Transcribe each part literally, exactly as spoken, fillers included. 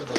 We've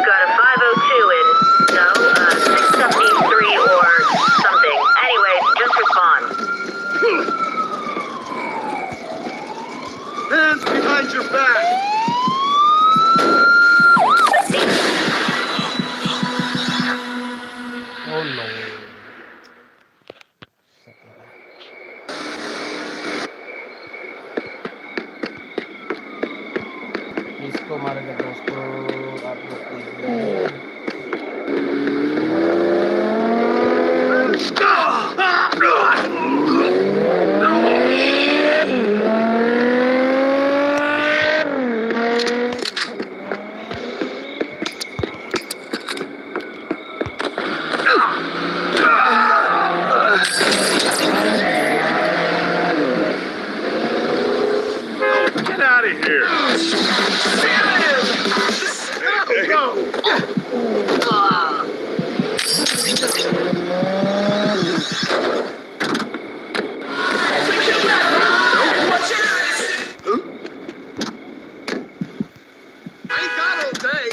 got a five oh two in, no, uh, six seventy-three or something. Anyway, just respond. Hands behind your back. Oh no. इसको मारेगा दोस्तों, आप लोग को। Get out of here! I got all day.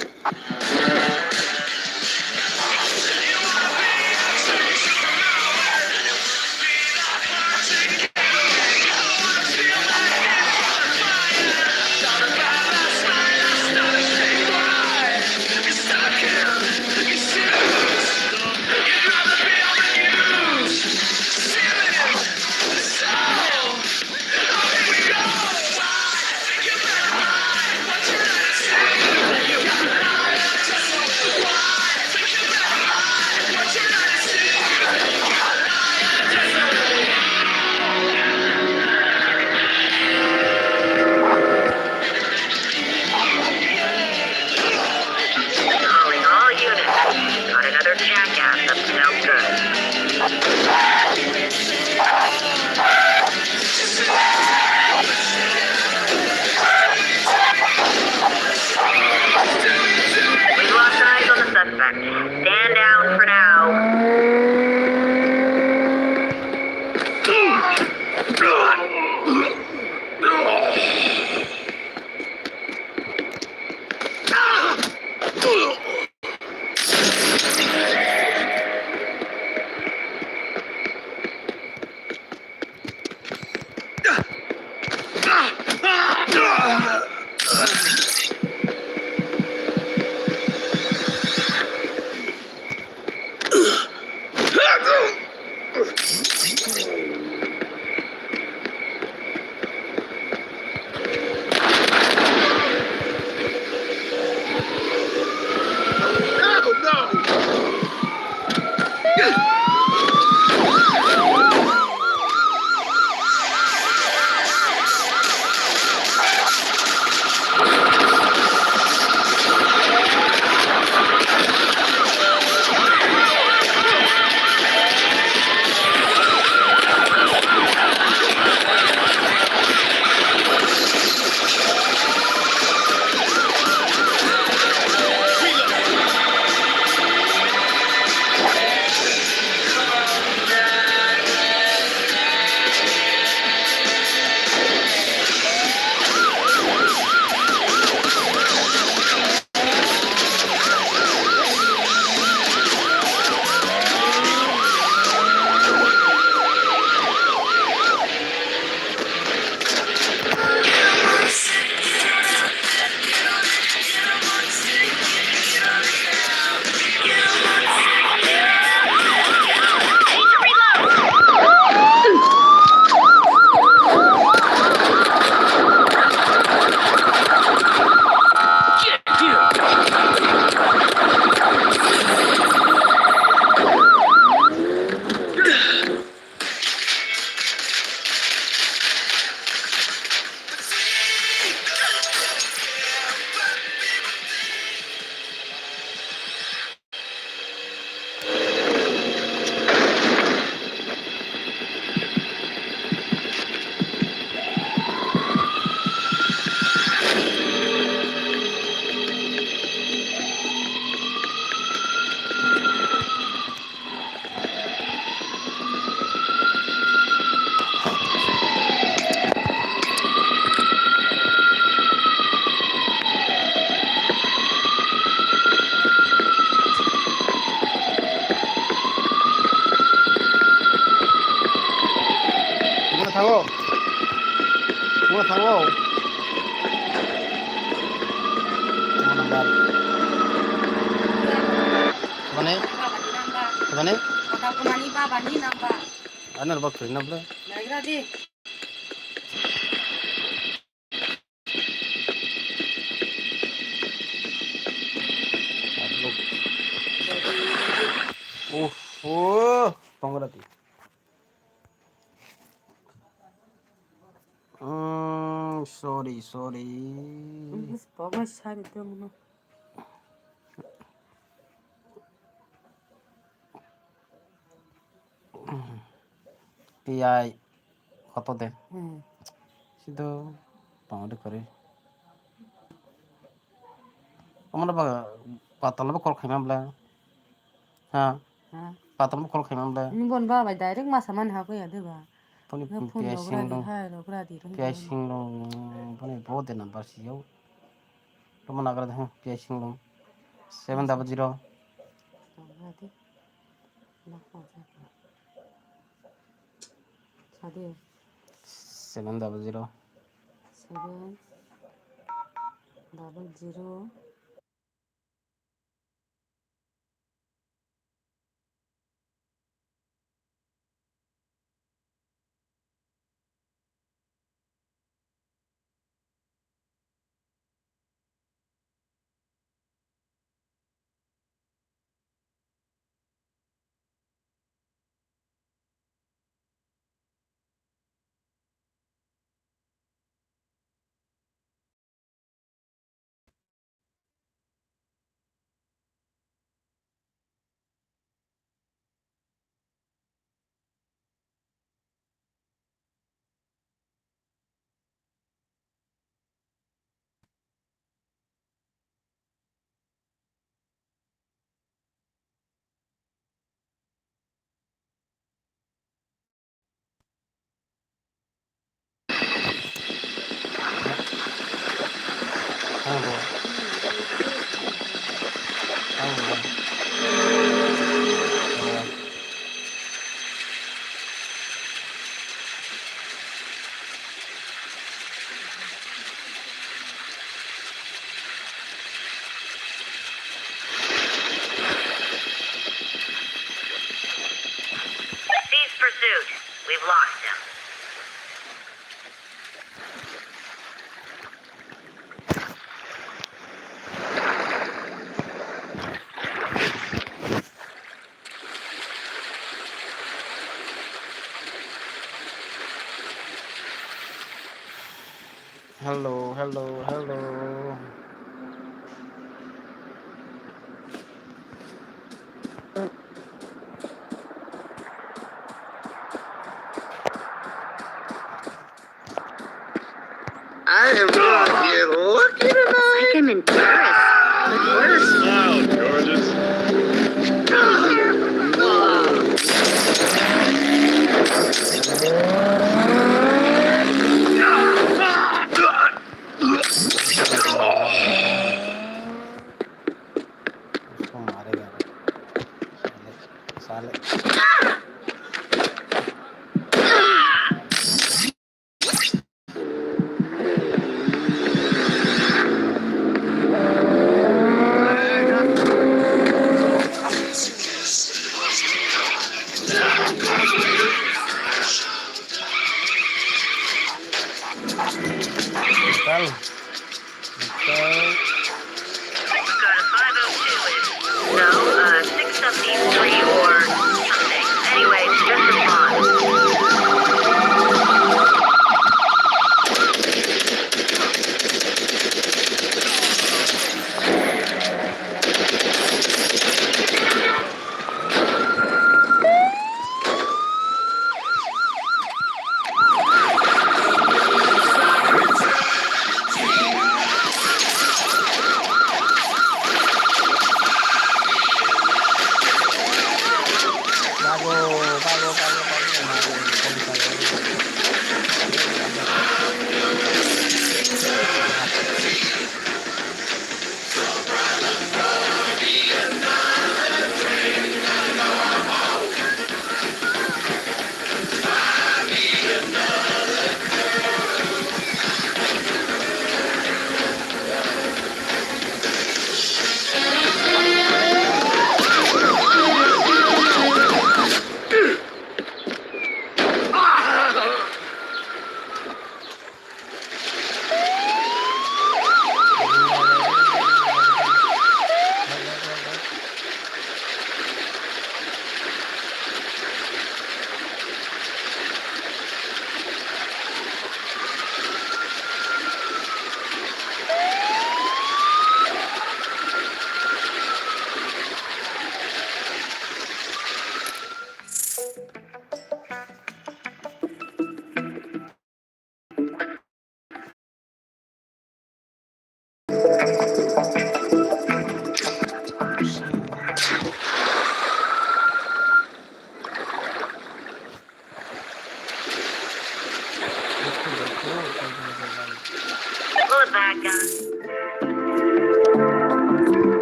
Hello. Phone number. Bani? Bani? Ano ba khwlai na bwle. Uff, oh, tongra di. Mm, sorry, sorry. Baba sari tongno. T I koto de. Hmm. Sido tongo de kore. Amana ba patalo ba call khaima bla. Ha. Ha. Patalo ba call khaima bla. Ni bon ba bai direct masa man ha ko ya de ba. Toni phone P I sing long. Hai lo gra di. P I sing long. Boni bo de number si yo. Roman nagra de P I sing long. Seven double zero. Sade. Seven double zero. Seven double zero. Cease pursuit. We've lost him. Hello, hello, hello. I am gonna get lucky tonight. It's like I'm in Paris. Look worse. Smile, Georges. उसको मारेगा। साले, साले। Tal. Tal. Got a five oh two in. No, uh, six seventy-three or something. Anyway.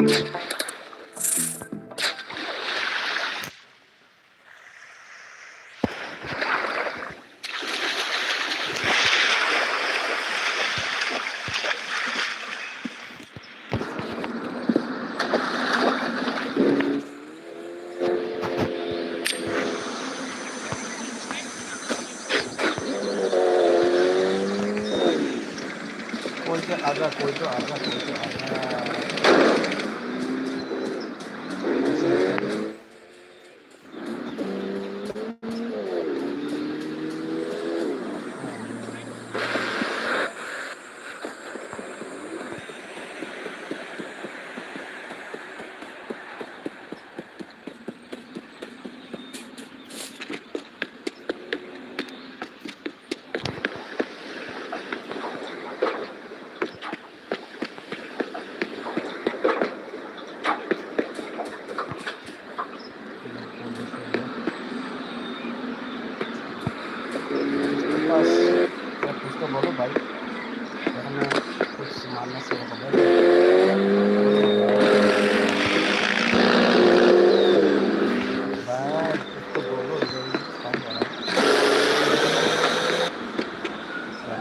Koi to aga, koi to aga, koi to aga. बस, सब कुछ तो बोलो भाई, घर में कुछ मारना शुरू हो गया। भाई, कुछ तो बोलो, ये कौन बोला?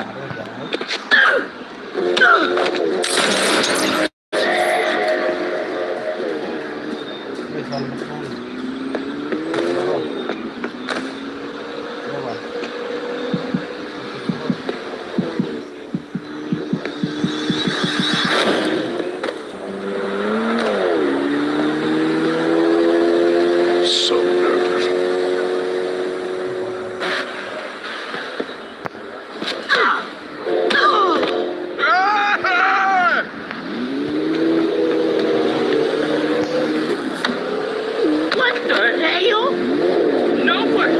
अरे यार। So nervous. What the hell? No way!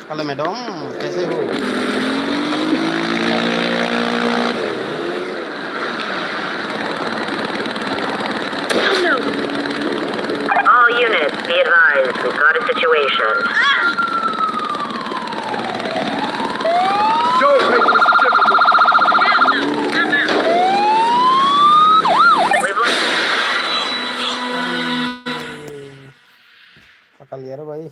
Hello madam, कैसे हो? All units, be advised, we've got a situation. Don't make this difficult. We've lost पकड़ लिया रे भाई।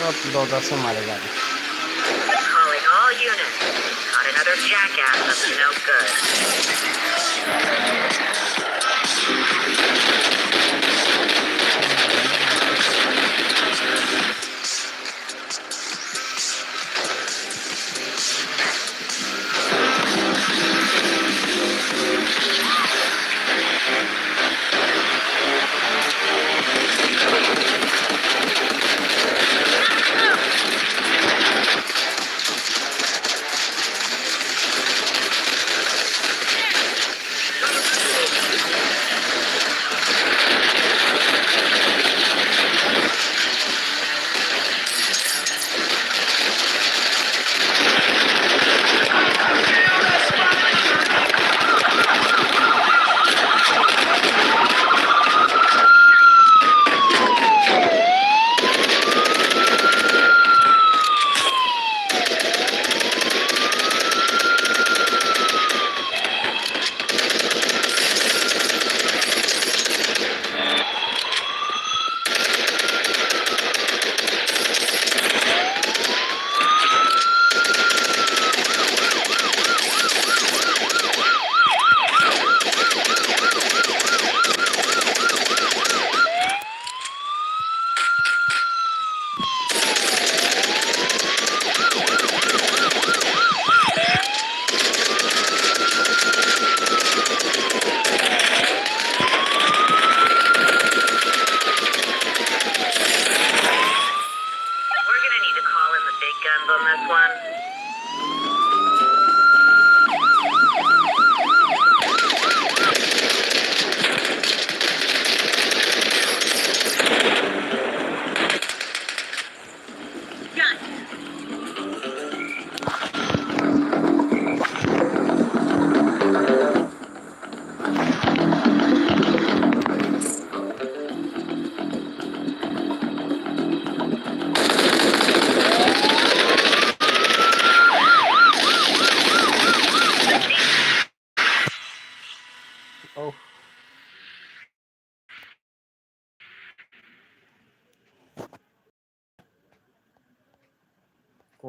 Sab doda se mare gari. Calling all units. Got another jackass up to no good.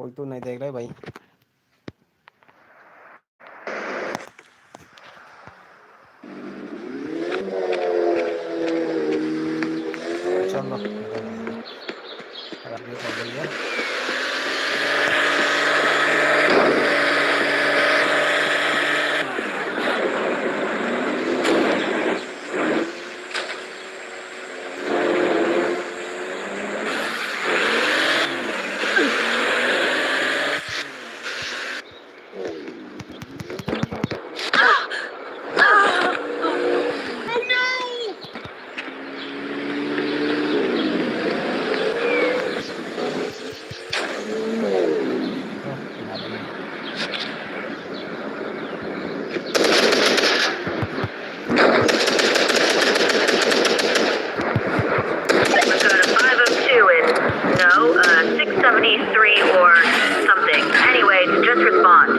Kultu nai dek rai bai. Chalo. We've got a five oh two in, no, uh, six seventy-three or something. Anyway, just respond.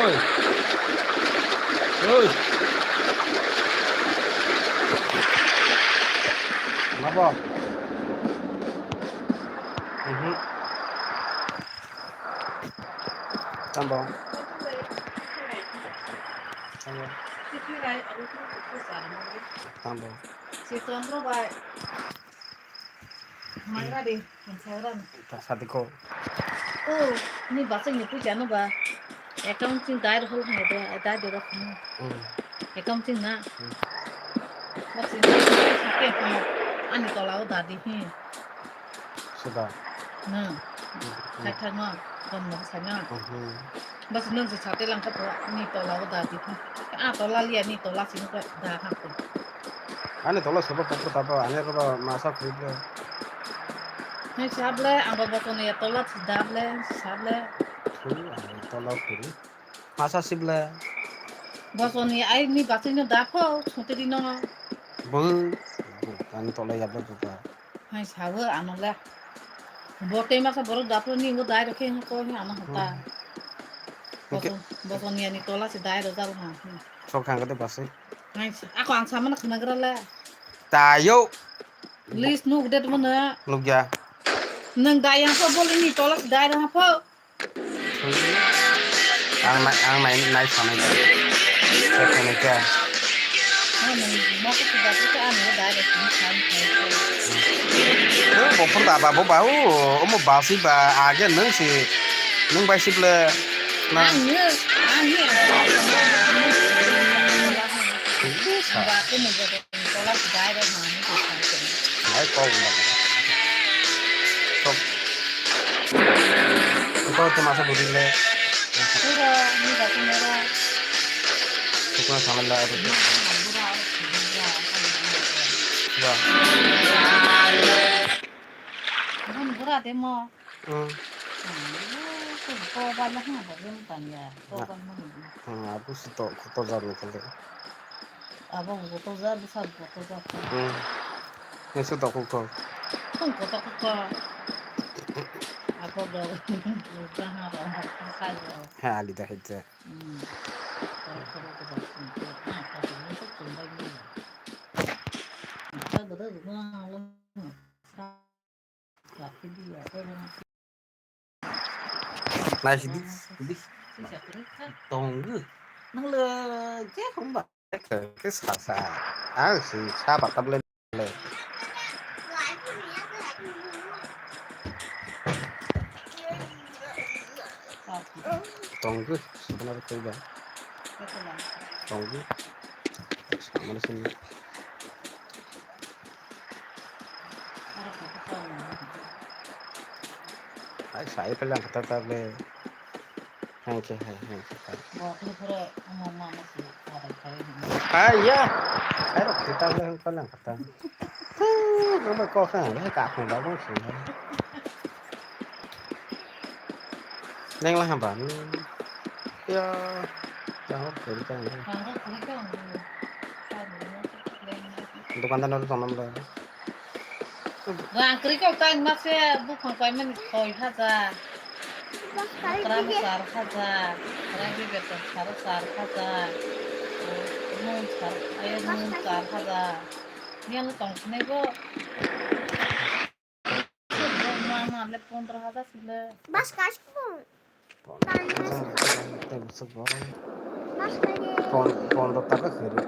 Oi. Mabo. Mhm. Tambo. Tambo. Tambo. Mangra di, mangra di. Ta sadi ko. Oh, ni basing ni puja no ba. Account ching dai hol ne de, dai de rok. Hmm. Account ching na. Hmm. Basing ni puja ke ko. Ani tola o dadi hi. Suda. Na. Hmm. Thai thai ma, kon ma sai na. Hmm. Bas nung se sate lang ka to, ni tola o da di. A tola liya ni tola sini ko da ha ko. Ani tola sobo pokro tabo, ani ro masa khri de. Hai sable, ang bo boto ni tola si dable, sable. Khri, ani tola khri. Masa sible. Boto ni ai ni bati no da ko, sote di no. Bo, ani tola ya bo ba. Hai sawo ano le. Bo tei masa borok daplo ni ngo dai rokhe hwn ko hwn ano hota. Hmm. Oke. Boson, boson yani tola se dai rojal ha. Sok thang kade basi. Hai sa-, ako ang sama na khna gra le. Tayo. List nuk det mo na. Nuk ya. Nang dai yang ko bol ni tola se dai rokha pho. Ang nai, ang nai, nai sanai. Check khainai khe. Nung bo phone ta ba, bo ba, o, omo ba si ba, age nung si, nung bai si ble, na. Ang ni, ang ni. Sa. Tola si dai rok mani ko sai ko. Nai ko unda ko. Sok. Ko te masa budi le. Pura ni ga tu mera. Sukna samala adu. Ba. Bun bura de mo. Hmm. Hmm, ko ba na ha ba gun tan ya. Ko ba mo. Hmm, aku si to, ko to jar ni kale. Abo bo to jar, bwsa bo to jar. Hmm. Nisi to ko ko. Kung ko to ko ko. Abo do. Ga ha ro ha sa ro. Ha, ali da hetse. Hmm. Ko ko ko ko. Ha, ko ko ko ko. Sa bo do ko. Nai sidi, sidi. Tongo. Nang le je hom ba. Ke sa sa. Ang si sa ba tablet le. Tongo, sebenarnya koi ba. Tongo. Sama sini. Ai, sai pala kata ta le. Hai ke, hai, hai ke. Hai ya. Ai, kita le pala kata. Hei, gua mau kau kan, le ka kong da gua sih. Neng lah hamba. Ya, ya, kiri kan. Dukandar na tong nam da. Rang kri kok ta ma se buphang paimani soi hajar. Okra no char hajar. Rang kri beton saro char hajar. Nun char, ayo nun char hajar. Yang tong sini bo. Ma ma le pondro hajar sile. Bas kas ko. Pon-, pondro taka kiri.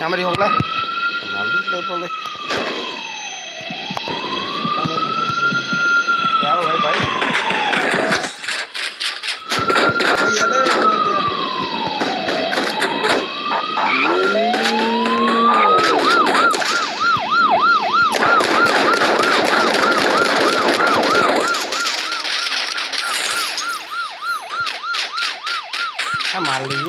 Amari hokla. Malik le pole. Yaro bhai bhai. Malik.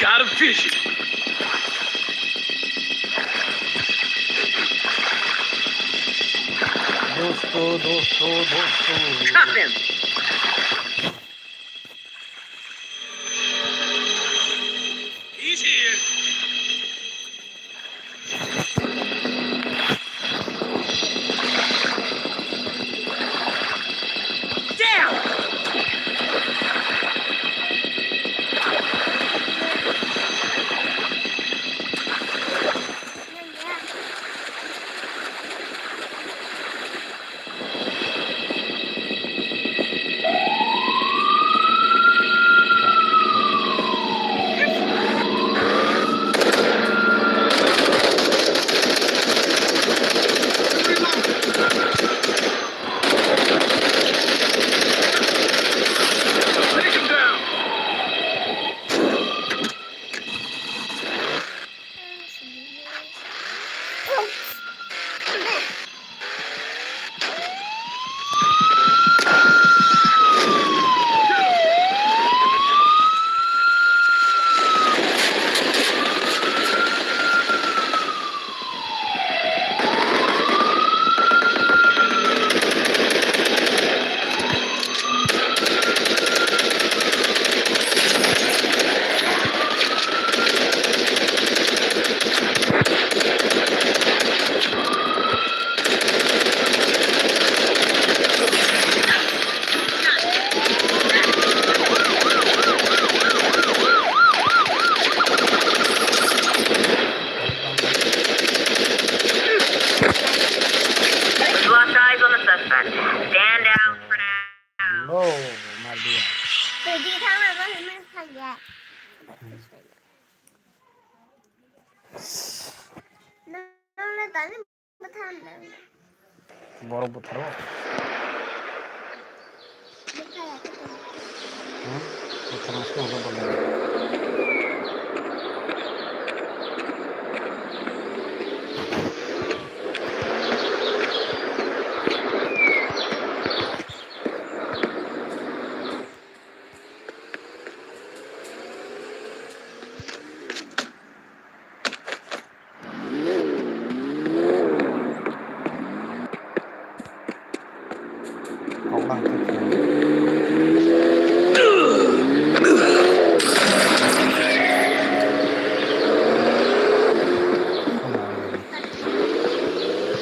Got a vision. Dosto, dosto, dosto. Stop him. He's here. Down! Lock eyes on the suspect. Stand down for now. Hello, Maria. Pwdwi thangna bagwi mano khlaiya. Nokno tani bwthar. Borok bwtharo. Hmm? Bwthar masa nokno bolai.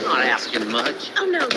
Not asking much. Oh no.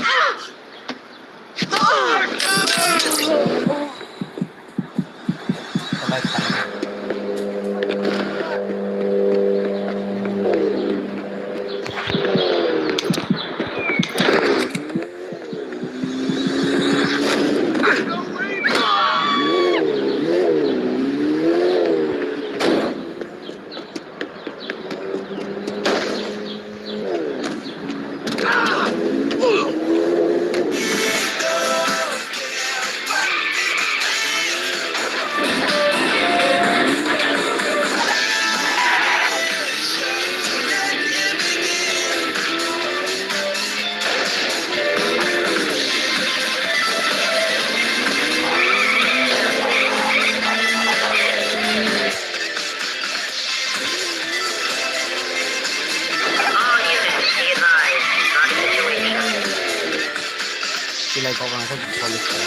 Kilai kok ang khe solid kha.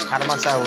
Harma sao.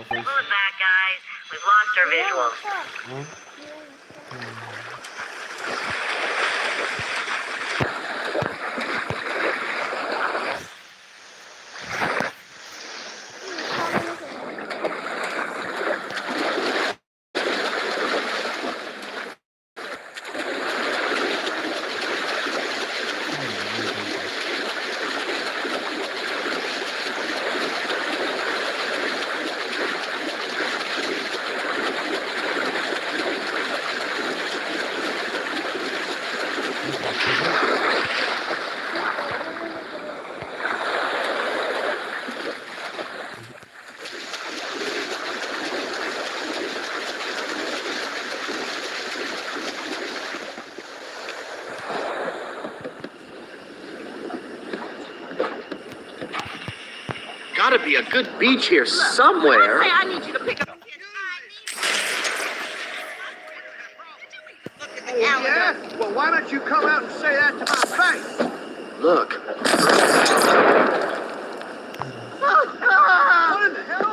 Who's that, guys? We've lost our visuals. Gotta be a good beach here somewhere. Say I need you to pick up. Oh, yeah? Well, why don't you come out and say that to my face? Look. What in the hell?